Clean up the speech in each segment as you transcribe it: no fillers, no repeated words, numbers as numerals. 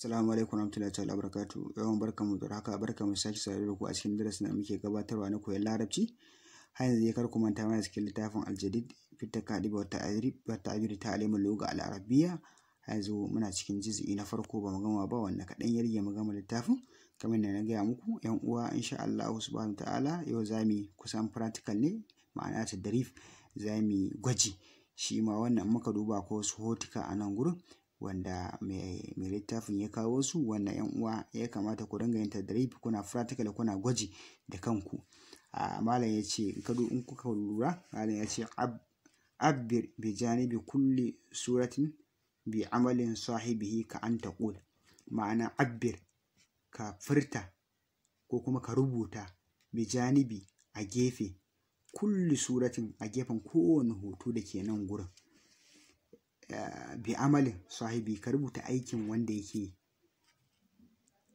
Assalamu alaikum warahmatullahi ta'ala barakatuh. Yawan barkanmu da haka, barkanmu sake saurare da ku a cikin darasin da muke gabatarwa na koyon Larabci. Har yanzu dai kar ku manta mana cikin littafin Al-Jadid fi Takadib wa Ta'rib wa Ta'bir Ta'lim al-Lugha al-Arabiyya. Har yanzu muna cikin juz'i na farko, ba mu gama ba, wanda kaɗan ya rage mu gama littafin. Kamar yadda na gaya muku, 'yan uwa, insha Allahu subhanahu wa ta'ala yau za mu yi kusan practical ne, ma'ana tadrib, za mu yi gwaji. Shi ma wannan muka duba ko wasu hotuka a nan gurin wanda mai littafin ya kawo su, wanda 'yan uwa ya kamata ku dinga yin tadrib, kuna practical, kuna gwaji da kanku. Malam ya ce in kuka lura, malam ya ce abbir bi janibi kulli suratin bi amalin sahibihi ka an taqul. Ma'ana abbir, ka furta ko kuma ka rubuta, bi janibi, a gefe, kulli suratin, a gefen kowane hoto da ke nan gurin, bi amalin sahibi, ka rubuta aikin wanda yake,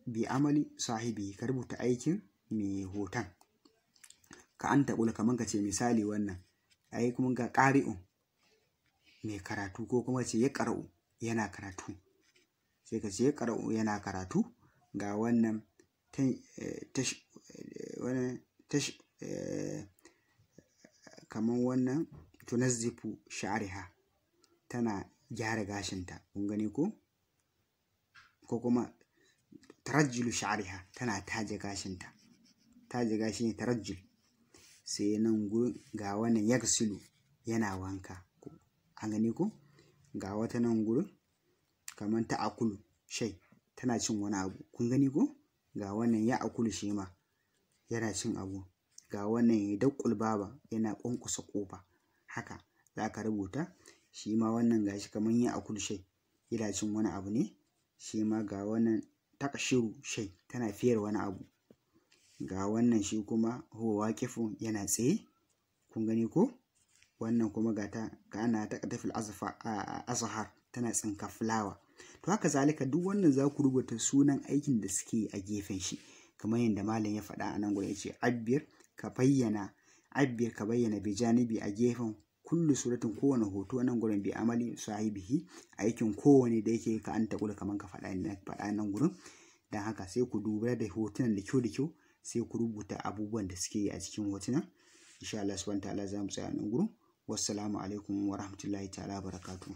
bi amali sahibi, ka rubuta aikin mai hoton. Ka an taƙula, kamar ka ce misali wannan ai kuma ga ƙari'un, mai karatu, ko kuma ce ya ƙara'u, yana karatu, sai ka ce ya ƙara'u, yana karatu. Ga wannan wannan kamar wannan tunazzifu sha'riha, tana gyara gashinta, kun gani ko? Ko kuma tarajjulu sha'riha, tana taje gashinta, taje gashi ne tarajjul. Sai nan gurin ga wannan yaghsilu, yana wanka, an gani ko? Ga wata nan gurin kamar ta akulu shay, tana cin wani abu, kun gani ko? Ga wannan ya akulu, shi ma yana cin abu. Ga wannan ya daƙul baba, yana ƙwanƙwasa ƙofa. Haka za ka rubuta. Shi ma wannan gashi kamar ya akulu shay, yana cin wani abu ne shi ma. Ga wannan taqshiru shay, tana fiyar wani abu. Ga wannan shi kuma huwa waqifun, yana tsaye, kun gani ko? Wannan kuma ga ta kana taqtafil azfa azhar, tana tsinka fulawa. To haka zalika duk wannan za ku rubuta sunan aikin da suke a gefen shi, kamar yadda malam ya faɗa a nan gurin, ya ce abbir, ka bayyana, abbir, ka bayyana, bi janibi, a gefen, kullu suratin, kowane hoto nan gurin, bi amali sahibihi, aikin kowane da yake, ka an taƙula, kamar ka faɗa faɗa nan gurin. Dan haka sai ku duba da hotunan da kyau da kyau, sai ku rubuta abubuwan da suke yi a cikin hotunan. Insha Allah subhanahu ta'ala za mu tsaya nan gurin. Wassalamu alaikum wa rahmatullahi ta'ala barakatuh.